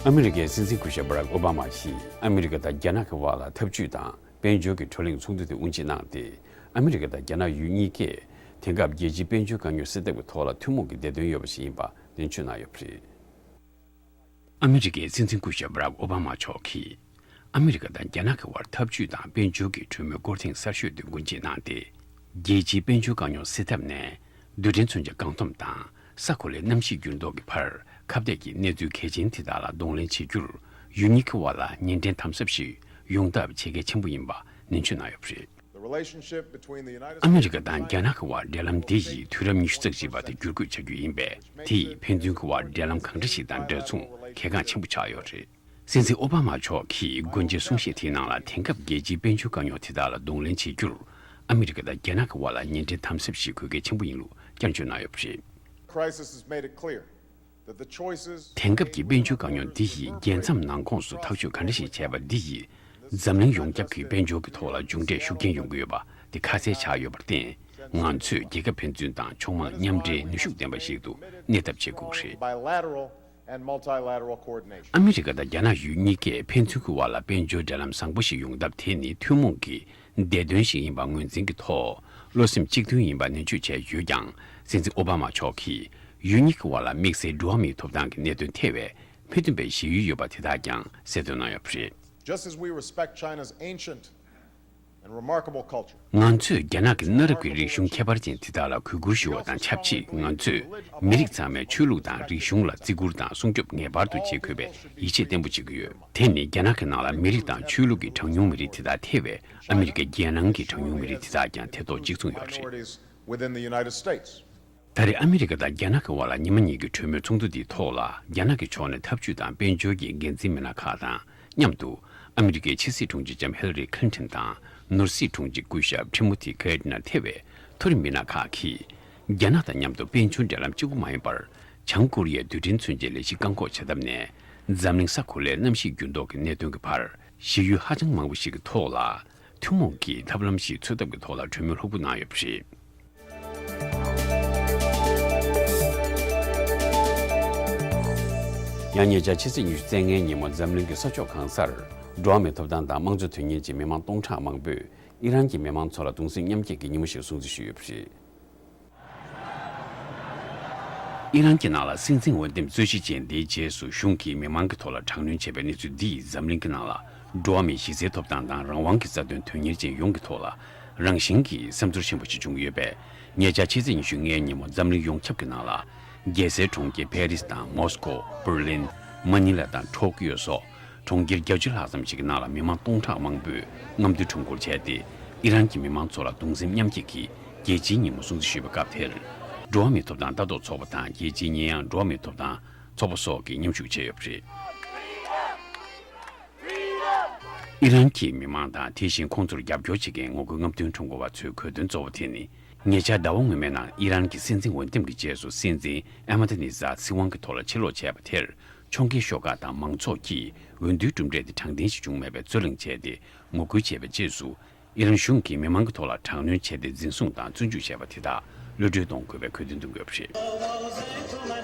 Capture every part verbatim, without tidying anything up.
ཨ་མི་རི་ཀའི་སྲིད་འཛིན་སྐུ་ཞབས་བྷ་རག་ཨོ་བྷ་མ་གྱིས་ཨ་མི་རི་ཀ་དང་རྒྱ་ནག་གི་དབར་ལ་འཐབ་ཇུས་དང་དཔལ་འབྱོར་གྱི་བགྲོ་གླེང་ཚོགས་འདུ་དེ་དབུ་འབྱེད་གནང་སྟེ། ཨ་མི་རི་ཀ་དང་རྒྱ་ནག་ཡུལ་གཉིས་ཀས་དེང་སྐབས་རྒྱལ་སྤྱིའི་དཔལ་འབྱོར་དཀའ་རྙོག་སེལ་ཐབས་ཀྱི་ཐོག་ལ་ཐུན་མོང་གི་བདེ་དོན་ཡོད་པ་ཞིག་ཡིན་པ་ནན་བརྗོད་གནང་ཡོད་པ་རེད། ཨ་མི་རི་ཀའི་སྲིད་འཛིན་སྐུ་ཞབས་བྷ་རག་ཨོ་བྷ་མ་མཆོག་གིས། ཨ་མི་རི་ཀ་དང་རྒྱ་ནག་གི་དབར་འཐབ་ཇུས་དང་དཔལ་འབྱོར་གྱི་གྲོས་མོལ་སྐོར་ཐེངས་གསར་ཤོས་དེ་དབུ་འབྱེད་གནང་སྟེ། རྒྱལ་སྤྱིའི་དཔལ་འབྱོར་དཀའ་རྙོག་སེལ་ཐབས་ནས། རྡུལ་ཕྲན་མཚོན་ཆ་བཀག་སྡོམ་དང་ས་གོ་ལའི་གནམ་གཤིས་འགྱུར་ལྡོག་གི་བར་ཁ་གཏད་ཀྱི་གནས་ཚུལ་གལ་ཆེན་དེ་དག་ལ་གདོང་ལེན་བྱེད་རྒྱུར། ཡུལ་གཉིས་ཀྱི་དབར་ལ་ཉེ་འབྲེལ་དམ་ཟབ་ཞིག་ཡོང་ཐབས་བྱེད་གལ་ཆེན་པོ་ཡིན་པ་ནན་བརྗོད་གནང་ཡོད་པ་རེད། ཨ་མི་རི་ཀ་དང་རྒྱ་ནག་གི་དབར་འབྲེལ་ལམ་འདི་ཡིས་དུས་རབས་ཉི་ཤུ་རྩ་གཅིག་པ་དེ་བསྒྱུར་བཀོད་བྱ་རྒྱུ་ཡིན་པས། དེ་ཡིས་ཕན་ཚུན་གྱི་དབར་འབྲེལ་ལམ་གང་འདྲ་ཞིག་དང་འདྲ་མཚུངས་གལ་འགངས་ཆེན་པོ་ཆགས་ཡོད་རེད། སྲིད་འཛིན་ཨོ་བྷ་མ་མཆོག་གིས་སྒོ་འབྱེད་གསུང་བཤད་དེའི་ནང་ལ། དེང་སྐབས་རྒྱལ་སྤྱིའི་དཔལ་འབྱོར་དཀའ་རྙོག་དེ་དག་ལ་གདོང་ལེན་བྱེད་རྒྱུར། ཨ་མི་རི་ཀ་དང་རྒྱ་ནག་གི་དབར་ལ་ཉེ་འབྲེལ་དམ་ཟབ་ཞིག་དགོས་གལ་ཆེན་པོ་ཡིན་ལུགས་བསྐྱར་བརྗོད་གནང་ཡོད་པ་རེད། Crisis has made it clear that the choices དེང་སྐབས་ཀྱི་དཔལ་འབྱོར་དཀའ་རྙོག་འདི་ཡིས་རྒྱལ་མཚམས་ནང་ཁོངས་སུ་ཐག་གཅོད་ག་འདྲ་ཞིག་བྱས་པ་འདི་ཡིས། འཛམ་གླིང་ཡོངས་ཁྱབ་ཀྱི་དཔལ་འབྱོར་གྱི་ཐོག་ལ་མཇུག་འབྲས་ཤུགས་རྐྱེན་ཡོང་གི་ཡོད་པ་དེ་ཁ་གསལ་ཆགས་ཡོད་པར་བརྟེན། ང་ཚོས་རྒྱལ་ཁབ་ཕན་ཚུན་དང་ཕྱོགས་མང་མཉམ་འབྲེལ་ནུས་ཤུགས་ལྡན་པ་ཞིག་ཏུ་གནས་ཐབས་བྱེད་དགོས་རེད། Bilateral and multilateral coordination. ཨ་མི་རི་ཀ་དང་རྒྱ་ནག་ཡུལ་གཉིས་ཀས་ཕན་ཚུན་གྱི་དབར་ལ་དཔལ་འབྱོར་འབྲེལ་ལམ་བཟང་པོ་ཞིག་ཡོང་ཐབས་དེ་ནི་ཐུན་མོང་གི་བདེ་དོན་ཞིག་ཡིན་པ་ངོས་འཛིན་གྱི་ཐོག་བློ་སེམས་གཅིག་མཐུན་ཡིན་པ་ནན་བརྗོད་བྱས་ཡོད་ཀྱང་། སྲིད་འཛིན་ཨོ་བྷ་མ་མཆོག་གིས་ཡུལ་གཉིས་ཀྱི་དབར་ལ་དམིགས་བསལ་འགྲོ་བ་མིའི་ཐོབ་ཐང་གི་གནད་དོན་ཐེ་བའི་མི་མཐུན་པའི་བཞེད་ཡུལ་ཡོད་པ་དེ་དག་ཀྱང་གསལ་སྟོན་གནང་ཡོད་པ་རེད། Just as we respect China's ancient and remarkable culture. ང་ཚོས་རྒྱ་ནག་གི་གནའ་རབས་ཀྱི་རིག་གཞུང་ཁྱད་པར་ཅན་དེ་དག་ལ་གུས་བཀུར་ཞུ་བ་དང་ཆབས་ཅིག། ང་ཚོས་མི་རིགས་ཚང་མའི་ཆོས་ལུགས་དང་རིག་གཞུང་ལ་བརྩི་བཀུར་དང་སྲུང་སྐྱོབ་ངེས་པར་དུ་བྱེད་དགོས་པའི་ཡིད་ཆེས་བརྟན་པོ་བྱེད་ཀྱི་ཡོད། དེ་ནི་རྒྱ་ནག་གི་ནང་ལ་མི་རིགས་དང་ཆོས་ལུགས་ཀྱི་གྲངས་ཉུང་མི་རིགས་དེ་དག་ཐེ་བའི་ཨ་མི་རི་ཀའི་རྒྱལ་ནང་གི་གྲངས་ཉུང་མི་རིགས་དེ་དག་ཀྱང་ཐེ་གཏོགས་གཅིག་མཚུངས་ཡོད་རེད། Minorities within the United States. ད་རེས་ཨ་མི་རི་ཀ་དང་རྒྱ་ནག་གི་དབར་ལ་ཉི་མ་གཉིས་ཀྱི་གྲོས་མོལ་ཚོགས་འདུ་འདིའི་ཐོག་ལ། རྒྱ་ནག་གི་ཕྱོགས་ནས་འཐབ་ཇུས་དང་དཔལ་འབྱོར་གྱི་འགན་འཛིན་མི་སྣ་ཁག་དང་མཉམ་དུ། ཨ་མི་རི་ཀའི་ཕྱི་སྲིད་དྲུང་ཆེ་ལྕམ་ཧི་ལ་རི་ཁི་ལིན་ཏོན་དང་ནོར་སྲིད་དྲུང་ཆེ་སྐུ་ཞབས་ཁྲི་མོ་ཐི་ཁེ་ཏི་ན་ཐེ་བའི་མཐོ་རིམ་མི་སྣ་ཁག་གིས། རྒྱ་ནག་དང་མཉམ་དུ་དཔལ་འབྱོར་འབྲེལ་ལམ་གཅིག་པུ་མ་ཡིན་པར། བྱང་ཀོ་རི་ཡའི་རྡུལ་ཕྲན་མཚོན་ཆའི་ལས་གཞི་བཀག་འགོག་བྱ་ཐབས་ནས། འཛམ་གླིང་ས་གོ་ལའི་གནམ་གཤིས་འགྱུར་ལྡོག་གི་གནད་དོན་གྱི་བར། གཞི་ཡུལ་ཧ་ཅང་མང་པོ་ཞིག་གི་ཐོག་ལ། ཐུན་མོང་གི་ཐབས་ལམ་ཞིག་འཚོལ་ཐབས་ཀྱི་ཐོག་ལ་གྲོས་མོལ་ལྷུག་པོ་གནང་ཡོད་པ་རེད། ཡང་ཉེ་ཆར་ཕྱི་ཚེས་ཉི་ཤུ་རྩ་ལྔའི་ཉིན་མོ་འཛམ་གླིང་གི་ས་ཕྱོགས་གང་སར་འགྲོ་བ་མིའི་ཐོབ་ཐང་དང་དམངས་གཙོ་དོན་གཉེར་གྱི་མི་མང་སྟོང་ཕྲག་མང་པོས་ཨི་རན་གྱི་མི་མང་ཚོ་ལ་གདུང་སེམས་མཉམ་སྐྱེད་ཀྱི་ཉིན་མོ་ཞིག་སྲུང་བརྩི་ཞུས་ཡོད་པ་རེད། ཨི་རན་གྱི་ནང་ལ་སྲིད་འཛིན་འོས་འདེམས་རྩོད་གཞི་ཅན་དེའི་རྗེས་སུ་གཞུང་གིས་མི་མང་གི་ཐོག་ལ་དྲག་གནོན་བྱས་པའི་གནས་ཚུལ་འདིས་འཛམ་གླིང་གི་ནང་ལ་འགྲོ་བ་མིའི་གཞི་རྩའི་ཐོབ་ཐང་དང་རང་དབང་གི་རྩ་དོན་དོན་གཉེར་ཅན་ཡོངས་ཀྱི་ཐོག་ལ་རང་བཞིན་གྱིས་སེམས་ཚོར་ཆེན་པོ་ཞིག་བྱུང་ཡོད་པས། ཉེ་ཆར་ཕྱི་ཚེས་ཉི་ཤུ་ལྔའི་ཉིན་མོ་འཛམ་གླིང་ཡོངས་ཁྱབ་ཀྱི་ནང་ལ་རྒྱལ་སའི་གྲོང་ཁྱེར་ཕེ་རིས་དང་མོ་སི་ཀོ། པར་ལིན། མ་ནི་ལ་དང་ཊོ་ཀི་ཡོ་སོགས། གྲོང་ཁྱེར་བརྒྱད་ཅུ་ལྷག་ཙམ་ཞིག་གི་ནང་ལ་མི་མང་སྟོང་ཕྲག་མང་པོས་རྔམ་སྟོན་ཁྲོམ་སྐོར་བྱས་ཏེ། ཨི་རན་གྱི་མི་མང་ཚོ་ལ་གདུང་སེམས་མཉམ་སྐྱེད་ཀྱི་རྒྱལ་སྤྱིའི་ཉིན་མོ་སྲུང་བརྩི་ཞུས་པའི་སྐབས་དེར། འགྲོ་བ་མིའི་ཐོབ་ཐང་ལྟ་རྟོག་ཚོགས་པ་དང་རྒྱལ་སྤྱིའི་ཉེས་ཡངས་འགྲོ་བ་མིའི་ཐོབ་ཐང་ཚོགས་པ་སོགས་ཀྱིས་མཉམ་ཞུགས་བྱས་ཡོད་པ་རེད། ཨི་རན་གྱི་མི་མང་དང་དེ་བཞིན་ཁོང་ཚོར་རྒྱབ་སྐྱོར་བྱེད་མཁན་ངོ་རྒོལ་རྔམ་སྟོན་ཁྲོམ་སྐོར་བ་ཚོའི་གོ་སྟོན་གཙོ་བོ་དེ་ནི། ཉེ་ཆར་ཟླ་བ་སྔོན་མའི་ནང་ཨི་རན་གྱི་སྲིད་འཛིན་འོས་འདེམས་ཀྱི་རྗེས་སུ་སྲིད་འཛིན་ཨ་མ་ད་ནི་ཟ་སྲིད་དབང་གི་ཐོག་ལ་ཕྱིར་ལོག་བྱས་པ་དེར། ཕྱོགས་འགལ་ཤོག་ཁག་དང་མང་ཚོགས་ཀྱིས་འོས་བསྡུའི་གྲུབ་འབྲས་དེ་དྲང་བདེན་ཞིག་བྱུང་མེད་པའི་རྩོད་གླེང་བྱས་ཏེ་ངོ་རྒོལ་བྱས་པའི་རྗེས་སུ། ཨི་རན་གཞུང་གིས་མི་མང་གི་ཐོག་ལ་དྲག་གནོན་བྱས་ཏེ་འཛིན་བཟུང་དང་བཙོན་འཇུག་བྱས་པ་དེ་དག་གློད་གྲོལ་གཏོང་དགོས་པའི་གོ་སྟོན་གཏོང་གི་ཡོད་པ་རེད།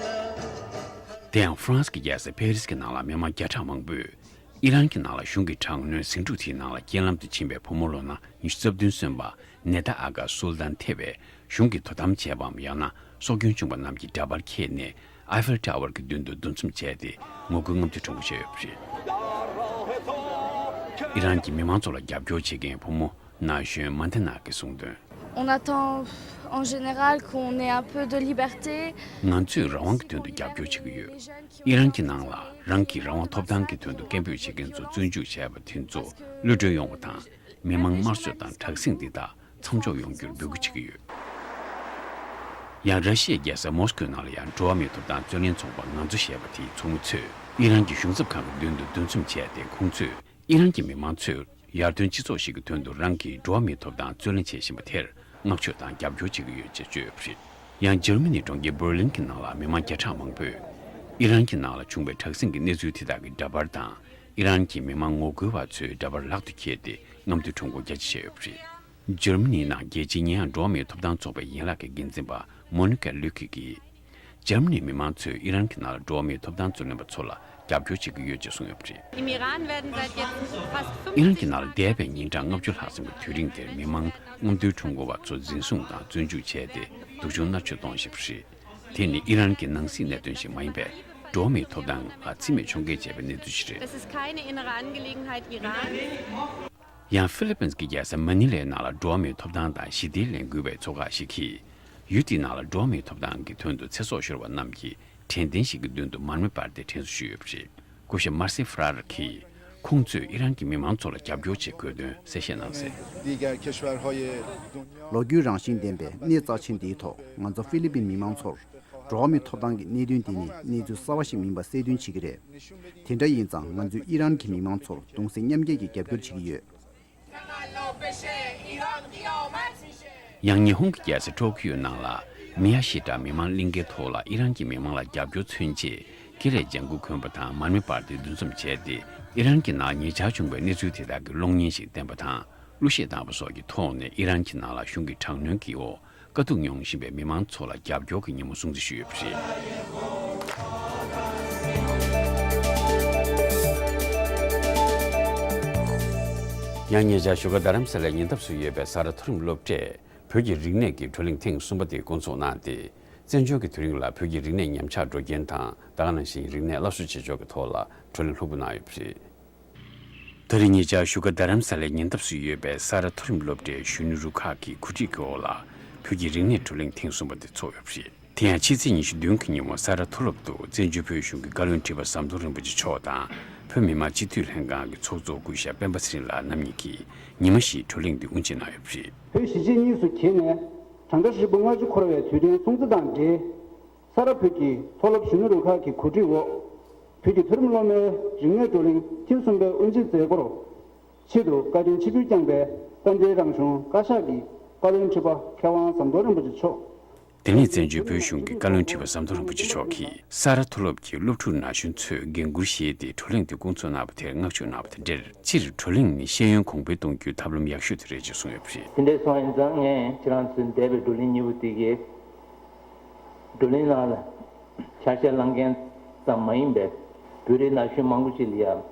དེ་ཡང་ཧྥ་རན་སི་གི་རྒྱལ་ས་ཕེ་རིས་ཀྱི་ནང་ལ་མི་མང་བརྒྱ་ཕྲག་མང་པོས། ཨི་རན་གྱི་ནང་ལ་གཞུང་གི་དྲག་གནོན་ཟིང་འཁྲུག་དེའི་ནང་ལ་རྐྱེན་ལམ་དུ་ཕྱིན་པའི་བུ་མོ་ལོ་ན་ཉི་ཤུ་རྩ་བདུན་སོན་པ་ནེ་ད་ཨ་ག་སུལ་ཏན་ཐེ་བས། གཞུང་གིས་དོ་དམ་བྱས་པའམ་ཡང་ན་སྲོག་སྐྱོན་བྱུང་པ་རྣམས་ཀྱི་འདྲ་པར་འཁྱེར་ནས་ཨའི་ཧྥེལ་ཊ་ཝར་གྱི་མདུན་དུ་འདུ་འཛོམས་བྱས་ཏེ་ངོ་རྒོལ་རྔམ་སྟོན་ཁྲོམ་སྐོར་བྱས་ཡོད་པ་རེད། ཨི་རན་གྱི་མི་མང་ཚོ་ལ་རྒྱབ་སྐྱོར་བྱེད་མཁན་བུ་མོ་ན་གཞོན་མན་ཐེ་ན་གིས་གསུངས་དོན། On attend en général qu'on ait un peu de liberté. ང་ཚོས་རང་དབང་གི་དོན་དུ་རྒྱབ་སྐྱོར་བྱེད་ཀྱི་ཡོད། ཨི་རན་གྱི་ནང་ལ་རང་གི་རང་དབང་ཐོབ་ཐང་གི་དོན་དུ་སྐད་འབོད་བྱེད་མཁན་ཚོ་བཙོན་འཇུག་བྱས་པ་དེ་ཚོ་གློད་གྲོལ་ཡོང་བ་དང་། མི་མང་དམར་གསོད་དང་དྲག་ཟིང་འདི་དག་མཚམས་འཇོག་ཡོང་རྒྱུར་འབོད་སྐུལ་བྱེད་ཀྱི་ཡོད། ཡང་ར་ཤི་ཡའི་རྒྱལ་ས་མོ་སི་ཀོའི་ནང་ལ་ཡང་འགྲོ་བ་མིའི་ཐོབ་ཐང་རྩོད་ལེན་ཚོགས་པ་ང་ཚོ་ཞེས་པ་དེའི་ཚོགས་མི་ཚོས་ཨི་རན་གྱི་གཞུང་ཚབ་ཁང་གི་མདུན་དུ་འདུ་འཛོམས་བྱས་ཏེ། ཁོང་ཚོས་ཨི་རན་གྱི་མི་མང་ཚོས་ཡར་ཐོན་སྤྱི་ཚོགས་ཤིག་གི་དོན་དུ་རང་གི་འགྲོ་བ་མིའི་ཐོབ་ཐང་རྩོད་ལེན་བྱེད་བཞིན་པ་དེར་བསྔགས་བརྗོད་དང་རྒྱབ་སྐྱོར་བྱེད་ཀྱི་ཡོད་ཅེས་བརྗོད་ཡོད་པ་རེད། ཡང་འཇར་མ་ནིའི་གྲོང་ཁྱེར་འབར་ལིན་གྱི་ནང་ལ་མི་མང་བརྒྱ་ཕྲག་མང་པོས་ཨི་རན་གྱི་ནང་ལ་བྱུང་བའི་དྲག་ཟིང་གི་གནས་ཚུལ་དེ་དག་གི་འདྲ་པར་དང་། ཨི་རན་གྱི་མི་མང་ངོ་རྒོལ་བ་ཚོའི་འདྲ་པར་ལག་ཏུ་འཁྱེར་ཏེ་རྔམ་སྟོན་ཁྲོམ་སྐོར་རྒྱ་ཆེ་བྱས་ཡོད་པ་རེད། འཇར་མ་ནིའི་ནང་རྒྱལ་སྤྱིའི་ཉེས་ཡངས་འགྲོ་བ་མིའི་ཐོབ་ཐང་ཚོགས་པའི་ཡན་ལག་གི་འགན་འཛིན་པ་མོ་ནི་ཀ་ལུ་ཁི་གིས། འཇར་མ་ནིའི་མི་མང་ཚོས་ཨི་རན་གྱི་ནང་ལ་འགྲོ་བ་མིའི་ཐོབ་ཐང་རྩོད་ལེན་པ་ཚོ་ལ་ རྒྱབ་སྐྱོར་བྱེད་ཀྱི་ཡོད་ཅེས་གསུངས་ཡོད་པ་རེད། Im Iran werden seit jetzt fast ཨི་རན་གྱི་ནང་ལ་འདས་པའི་ཉིན་གྲངས་ལྔ་བཅུ་ལྷག་ཙམ་གྱི་དུས་རིང་དེར་མི་མང་ལྔ་བདོའི་ཁྲོམ་སྐོར་བ་ཚོ་འཛིན་བཟུང་དང་བཙོན་འཇུག་བྱས་ཏེ་སྡུག་སྦྱོང་མནར་གཅོད་གཏོང་བཞིན་པ་རེད། དེ་ནི་ཨི་རན་གྱི་ནང་སྲིད་གནད་དོན་ཞིག་མ་ཡིན་པས། འགྲོ་བ་མིའི་ཐོབ་ཐང་ལ་འཚེ་མེད་ཕྱོགས་འགལ་བྱས་པའི་གནས་ཚུལ་ཞིག་རེད། Das ist keine innere Angelegenheit Irans. ཡང་ཧྥི་ལི་པིན་གྱི་རྒྱལ་ས་མ་ནི་ལའི་ནང་ལ་འགྲོ་བ་མིའི་ཐོབ་ཐང་དང་ཞི་བདེའི་ལས་འགུལ་བའི་ཚོགས་ཁག་ཞིག་གིས། ཡུལ་དེའི་ནང་ལ་འགྲོ་བ་མིའི་ཐོབ་ཐང་གི་དོན་དུ་ཚེ་སྲོག་ཤོར་བ་རྣམས་ཀྱི་དྲན་རྟེན་ཞིག་གི་མདུན་དུ་མར་མེ་སྤར་ཏེ་དྲན་གསོ་ཞུས་ཡོད་པ་རེད། སྐུ་ཞབས་མར་སི་ཧྥ་ར་ར་གིས། ཁོང་ཚོས་ཨི་རན་གྱི་མི་མང་ཚོ་ལ་རྒྱབ་སྐྱོར་བྱེད་དགོས་དོན་གསལ་བཤད་གནང་གསལ། دیگر کشورهای دنیا ལོ་རྒྱུས་རང་བཞིན་ལྡན་པའི་གནས་རྩ་ཆེན་འདིའི་ཐོག་ང་ཚོ་ཧྥི་ལི་པིན་མི་མང་ཚོར་འགྲོ་བ་མིའི་ཐོབ་ཐང་གི་གནད་དོན་འདི་ནི་གནས་ཚུལ་གསར་བ་ཞིག་མིན་པ་གསལ་སྟོན་བྱེད་ཀྱི་རེད། དེ་འདྲ་ཡིན་ཙང་ང་ཚོས་ཨི་རན་གྱི་མི་མང་ཚོར་གདུང་སེམས་མཉམ་སྐྱེད་ཀྱི་རྒྱབ་སྐྱོར་བྱེད་ཀྱི་ཡོད། ཡང་ཉི་ཧོང་གི་རྒྱལ་ས་ཊོ་ཀི་ཡོ་ནང་ལ་མི་ཡ་ཤི་ཏྲ་མི་མང་གླིང་གའི་ཐོག་ལ་ཨི་རན་གྱི་མི་མང་ལ་རྒྱབ་སྐྱོར་མཚོན་ཆེད་ཀེ་ལས་ལྗང་གུ་གོན་པ་དང་མར་མེ་སྤར་ཏེ་འདུ་འཛོམས་བྱས་ཏེ། ཨི་རན་གྱི་ནང་ཉེ་ཆར་བྱུང་བའི་གནས་ཚུལ་དེ་དག་གི་གློག་བརྙན་ཞིག་བསྟན་པ་དང་གླུ་གཞས་བཏང་བ་སོགས་ཀྱི་ཐོག་ནས་ཨི་རན་གྱི་ནང་ལ་གཞུང་གི་དྲག་གནོན་གྱི་འོག་དཀའ་སྡུག་མྱོང་བཞིན་པའི་མི་མང་ཚོ་ལ་རྒྱབ་སྐྱོར་གྱི་ཉིན་མོ་སྲུང་བརྩི་ཞུས་ཡོད་པ་རེད། ཡང་ཉེ་ཆར་བཞུགས་སྒར་རྡ་རམ་ས་ལའི་ཉེ་འདབས་སུ་ཡོད་པའི་ས་ར་མཐོ་རིམ་སློབ་གྲྭས་བོད་ཀྱི་རིག་གནས་ཀྱི་བགྲོ་གླེང་ཐེངས་གསུམ་པ་དེ་བསྐོང་ཚོགས་གནང་སྟེ། བཙན་བྱོལ་གྱི་དུས་རིང་ལ་བོད་ཀྱི་རིག་གནས་ཉམས་ཆག་འགྲོ་རྐྱེན་དང་། ད་ག་ནང་བཞིན་རིག་གནས་སླར་གསོ་བྱེད་ཕྱོགས་ཀྱི་ཐོག་ལ་བགྲོ་གླེང་ལྷུག་པོ་གནང་ཡོད་པ་རེད། ད་རེས་ཉེ་ཆར་བཞུགས་སྒར་རྡ་རམ་ས་ལའི་ཉེ་འདབས་སུ་ཡོད་པའི་ས་ར་མཐོ་རིམ་སློབ་གྲྭའི་གཞོན་ནུ་རུ་ཁག་གི་གོ་སྒྲིག་གི་འོག་ལ་བོད་ཀྱི་རིག་གནས་བགྲོ་གླེང་ཐེངས་གསུམ་པ་དེ་ཚོགས་ཡོད་པ་རེད། དེ་ཡང་ཕྱི་ཚེས་ཉི་ཤུ་བདུན་གྱི་ཉིན་མོ་ས་ར་མཐོ་སློབ་ཏུ་བཙན་བྱོལ་བོད་གཞུང་གི་བཀའ་བློན་ཁྲི་པ་ཟམ་གདོང་རིན་པོ་ཆེ་མཆོག་དང་བོད་མི་མང་སྤྱི་འཐུས་ལྷན་ཁང་གི་ཚོགས་གཙོ་སྐུ་ཞབས་སྤེན་པ་ཚེ་རིང་ལགས་རྣམ་གཉིས་ཀྱིས་ཉི་མ་བཞིའི་བགྲོ་གླེང་འདི་དབུ་འབྱེད་གནང་ཡོད་པ་རེད། བོད་གཞིས་བྱེས་གཉིས་སུ་གྱེས་ནས་བགྲང་བྱ་ཧྲིལ་པོ་ལྔ་བཅུ་འཁོར་བའི་དུས་དྲན་སྲུང་བརྩི་དང་འབྲེལ། ས་ར་བོད་ཀྱི་མཐོ་སློབ་གཞོན་ནུ་རུ་ཁག་གི་གོ་སྒྲིག་འོག་བོད་ཀྱི་མཐོ་རིམ་སློབ་མའི་རིག་གནས་བགྲོ་གླེང་ཐེངས་གསུམ་པའི་དབུ་འབྱེད་མཛད་སྒོར་ཆེད་དུ་བཀའ་དྲིན་ཆེ་བསྐྱངས་པའི་རྟ་མགྲིན་རང་གཞུང་བཀའ་ཤག་གི་བཀའ་བློན་ཁྲི་པ་མཁས་དབང་ཟམ་གདོང་རིན་པོ་ཆེ་མཆོག་དེ་ནས་བཙན་བྱོལ་བོད་གཞུང་གི་བཀའ་བློན་ཁྲི་པ་ཟམ་གདོང་རིན་པོ་ཆེ་མཆོག་གིས་ས་ར་མཐོ་སློབ་ཀྱི་སློབ་ཕྲུག་ན་གཞོན་ཚོས་འགན་འཁུར་བཞེས་ཏེ་བགྲོ་གླེང་དེ་བསྐོང་ཚོགས་གནང་བ་དེར་བསྔགས་བརྗོད་གནང་བ་དང་འབྲེལ། སྤྱིར་བགྲོ་གླེང་ནི་ཤེས་ཡོན་གོང་འཕེལ་གཏོང་རྒྱུའི་ཐབས་ལམ་ཡག་ཤོས་དེ་རེད་ཅེས་གསུངས་ཡོད་པ་རེད། དེ་འདྲ་སོང་ཡིན་ཙང་ངས་ཁྱེད་རང་ཚོའི་འདས་པའི་བགྲོ་གླེང་གཉིས་པོ་དེ་གའི་བགྲོ་གླེང་ནང་ལ་ཆ་ཤས་བླང་མཁན་ཙམ་མ་ཡིན་པའི་བོད་རིགས་ན་གཞོན་མང་པོ་ཞིག་ལ་ཡང་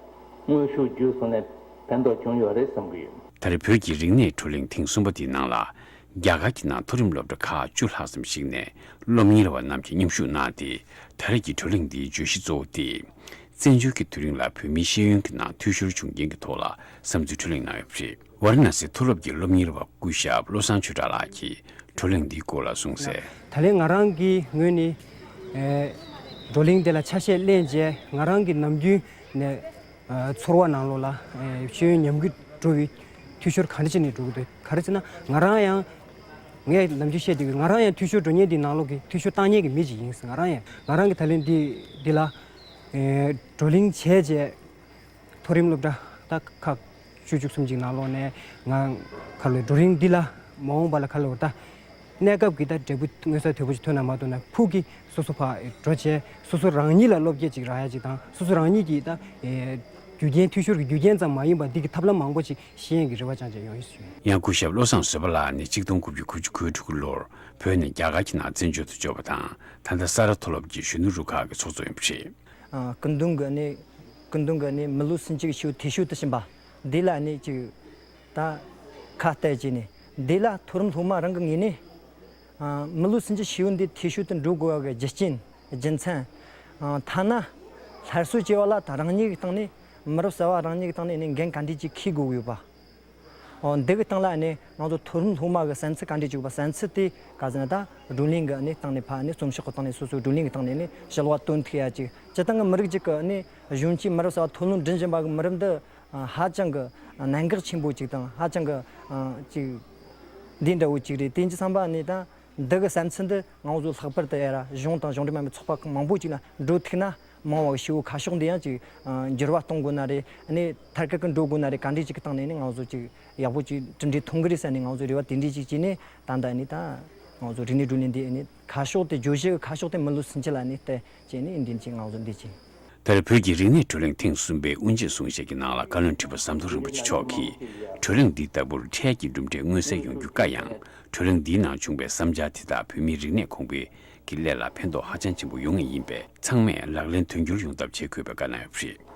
དངོས་ཤུགས་བརྒྱུད་སོང་ནས་ཕན་ཐོགས་བྱུང་ཡོད་རེད་བསམ་གྱི་ཡོད། ད་རེས་བོད་ཀྱི་རིག་གནས་བགྲོ་གླེང་ཐེངས་གསུམ་པ་དེའི་ནང་ལ། རྒྱ་གར་གྱི་ནང་མཐོ་རིམ་སློབ་གྲྭ་ཁག་བཅུ་ལྷག་ཙམ་ཞིག་ནས་སློབ་གཉེར་བ་རྣམས་ཀྱིས་མཉམ་ཞུགས་གནང་སྟེ། ད་རེས་ཀྱི་བགྲོ་གླེང་འདིའི་བརྗོད་གཞི་གཙོ་བོ་དེ། བཙན་བྱོལ་གྱི་དུས་རིང་ལ་བོད་མིའི་ཤེས་ཡོན་གྱི་ནང་འཐུས་ཤོར་བྱུང་རྐྱེན་གྱི་ཐོག་ལ་བསམ་ཚུལ་བགྲོ་གླེང་གནང་ཡོད་པ་རེད། ཝཱ་ར་ཎ་སི་མཐོ་སློབ་ཀྱི་སློབ་གཉེར་བ་སྐུ་ཞབས་བློ་བཟང་ཆོས་གྲགས་ལགས་ཀྱིས་བགྲོ་གླེང་འདིའི་སྐོར་ལ་གསུངས་གསལ། ད་ལན་ང་རང་གི་ངོས་ནས་ཨེ་བགྲོ་གླེང་དེ་ལ་ཆ་ཤས་ལེན་རྗེས་ང་རང་གི་ནམ་རྒྱུན་ནས་ཨ་ཚོར་བ་ནང་ལོགས་ལ་ཨེ་ཤེས་ཡོན་ཉམས་རྒུད་འགྲོ་བའི་འཐུས་ཤོར་ག་འདྲ་བྱས་ནས་འགྲོ་གི་འདུག་ག་རེ་ཟེར་ན་ང་རང་ཡང་ངས་ནམ་རྒྱུན་བཤད་བསྡད་ཀྱི་ང་རང་ཡང་འཐུས་ཤོར་འགྲོ་མཁན་འདི་ནང་ལོགས་ཀྱི་འཐུས་ཤོར་བཏང་མཁན་གྱི་མི་ཅིག་ཡིན་ཟེར། ང་རང་ཡང་ང་རང་གི་ད་ལན་འདི་འདི་ལ་ཨེ་བགྲོ་གླེང་བྱས་རྗེས་མཐོ་རིམ་སློབ་གྲྭ་ད་ཁག་བཅུ་བཅུ་གསུམ་ཅིག་ནང་ལོགས་ནས་ང་ཁ་ལོ་བགྲོ་གླེང་འདི་ལ་མ་འོངས་པ་ལ་ཁ་ལོ་ད། གནས་སྐབས་ཀྱི་ད་འབྲས་བུ་མངོན་གསལ་དོད་པོ་ཞིག་ཐོན་ན་མ་ཐོན་ན་ཕུགས་ཀྱི་སོ་སོ་ཕར་འགྲོ་བྱས་སོ་སོ་རང་ཉིད་ལ་བློ་སྐྱེད་ཅིག་རག་ཡ་ཅིག་དང་སོ་སོ་རང་ཉིད་ཀྱི་ད་ཨེ་རྒྱུ་རྐྱེན་འཐུས་ཤོར་གྱི་རྒྱུ་རྐྱེན་ཙམ་མ་ཡིན་པར་འདི་གི་ཐབས་ལམ་མང་པོ་ཅིག་ཤེས་ཡོན་གྱི་རེ་བ་ཅང་ཅང་ཡོང་ཡིན་ཞུ། ཡང་སྐུ་ཞབས་བློ་བཟང་བཟོད་པ་ལགས་ནི་གཅིག་སྟོང་དགུ་བརྒྱ་དགུ་བཅུ་གོ་དྲུག་ལོར་བོད་ནས་རྒྱ་གར་གྱི་ནང་བཙན་བྱོལ་དུ་འབྱོར་བ་དང་ད་ལྟ་ས་ར་མཐོ་སློབ་ཀྱི་གཞོན་ནུ་རུ་ཁག་གི་ཚོགས་གཙོ་ཡིན་པ་རེད། ཨ་སྐུ་མདུན་གྱི་ནི་སྐུ་མདུན་གྱི་ནི་མི་ལུས་སུན་འབྱིན་གྱི་ཤིའུ་ཐེ་ཤུ་དུ་ཕྱིན་པ་འདི་ལ་ནི་ཅིག་ད་ཁ་གཏད་བྱས་ནས་འདི་ལ་མཐོ་རིམ་སློབ་མ་རང་གི་ངོས་ནས་ཨ་མི་ལུས་སུན་འབྱིན་ཤིའུ་འདི་ཐེ་ཤུ་དུ་འགྲོ་དགོས་པ་གི་རྒྱུ་རྐྱེན་རྒྱུ་མཚན་ཨ་ཐ་ན་སླར་གསོ་བྱས་པ་ལ་ད་རང་ཉིད་ཀྱི་སྟེང་ནས་མི་རབས་གསར་བ་རང་ཉིད་ཀྱི་སྟེང་ནས་ནི་འགན་ག་འདྲས་ཅིག་འཁྱེར་དགོས་ཀྱི་ཡོད་པ། འོ་འདི་གི་སྟེང་ལ་ནི་ང་ཚོ་མཐོ་རིམ་སློབ་མ་གི་བསམ་ཚུལ་ག་འདྲས་ཅིག་ཡོད་པ་བསམ་ཚུལ་དེ་ག་ཟེར་ན་ད་བགྲོ་གླེང་གི་ནི་སྟེང་ནས་ཕར་ནི་རྩོམ་ཤོག་གི་སྟེང་ནས་སོ་སོའི་བགྲོ་གླེང་གི་སྟེང་ནས་ནི་ཞི་ལུ་བ་སྟོན་ཐུབ་ཡ་ཅིག་སྤྱིར་བཏང་གི་མི་རིགས་ཅིག་གི་ནི་གཞོན་སྐྱེས་མི་རབས་གསར་བ་མཐོ་རླུང་འགྲིམ་བཞིན་པ་གི་མི་རབས་འདི་ཧ་ཅང་གི་གནད་འགག་ཆེན་པོ་ཅིག་དང་ཧ་ཅང་གི་ཅིག་འདི་འདྲ་བོ་ཅིག་རེད། དེ་ཡིན་དུས་ཙམ་པ་ནི་ད་འདི་གི་བསམ་ཚུལ་འདི་ང་ཚོ་ལྷག་པར་དུ་ཨེ་ར་གཞུང་དང་གཞུང་འབྲེལ་མ་ཡིན་པའི་ཚོགས་པ་ཁག་མང་པོ་ཅིག་ལ་འགྲོ་ཐུབ་ན། མང་བ་ཤི་བོ་ཁ་ཕྱོགས་འདི་ཡང་ཅིག་འགྱུར་བ་གཏོང་དགོས་ན་རེད། ཨ་ནི་མཐར་ཐུག་གི་འགྲོ་དགོས་ན་རེད། ག་འདྲས་ཅིག་གི་སྟེང་ནས་ནི་ང་ཚོ་ཅིག་ཡག་པོ་ཅིག་གྲུབ་འབྲས་ཐོན་གི་རེད་ཟེར་ནས་ང་ཚོ་རེ་བ་དེ་འདྲས་ཅིག་བྱས་ནས་ད་ལྟ་ནི་ད་ང་ཚོ་རིག་གནས་བགྲོ་གླེང་འདི་ཨ་ནི་ཁ་ཕྱོགས་དེ་བརྗོད་གཞི་གི་ཁ་ཕྱོགས་དེ་མི་ལུས་སུན་འབྱིན་ལ་ནི་བལྟས་བྱས་ནས་འདི་ཅིག་ང་ཚོ་འདི་ཅིག་དེར་བོད་ཀྱི་རིག་གནས་བགྲོ་གླེང་ཐེངས་གསུམ་པའི་དབུ་འབྱེད་གསུང་བཤད་ཀྱི་ནང་ལ་བཀའ་བློན་ཁྲི་པ་ཟམ་གདོང་རིན་པོ་ཆེ་མཆོག་གིས་བགྲོ་གླེང་འདི་ལྟ་བུར་འཕྲལ་གྱི་གྲུབ་འབྲས་མངོན་གསལ་ཡོང་རྒྱུ་དཀའ་ཡང་། བགྲོ་གླེང་འདིའི་ནང་བྱུང་བའི་བསམ་འཆར་དེ་དག་བོད་མིའི་རིག་གནས་གོང་འཕེལ་ གི་ལས་ལ་ཕན་ཐོགས་ཧ་ཅང་ཆེན་པོ་ཡོང་ངེས་ཡིན་པས། ཚང་མས་ལག་ལེན་དོན་འཁྱོལ་ཡོང་ཐབས་བྱེད་དགོས་པའི་བཀའ་གནང་ཡོད་པ་རེད།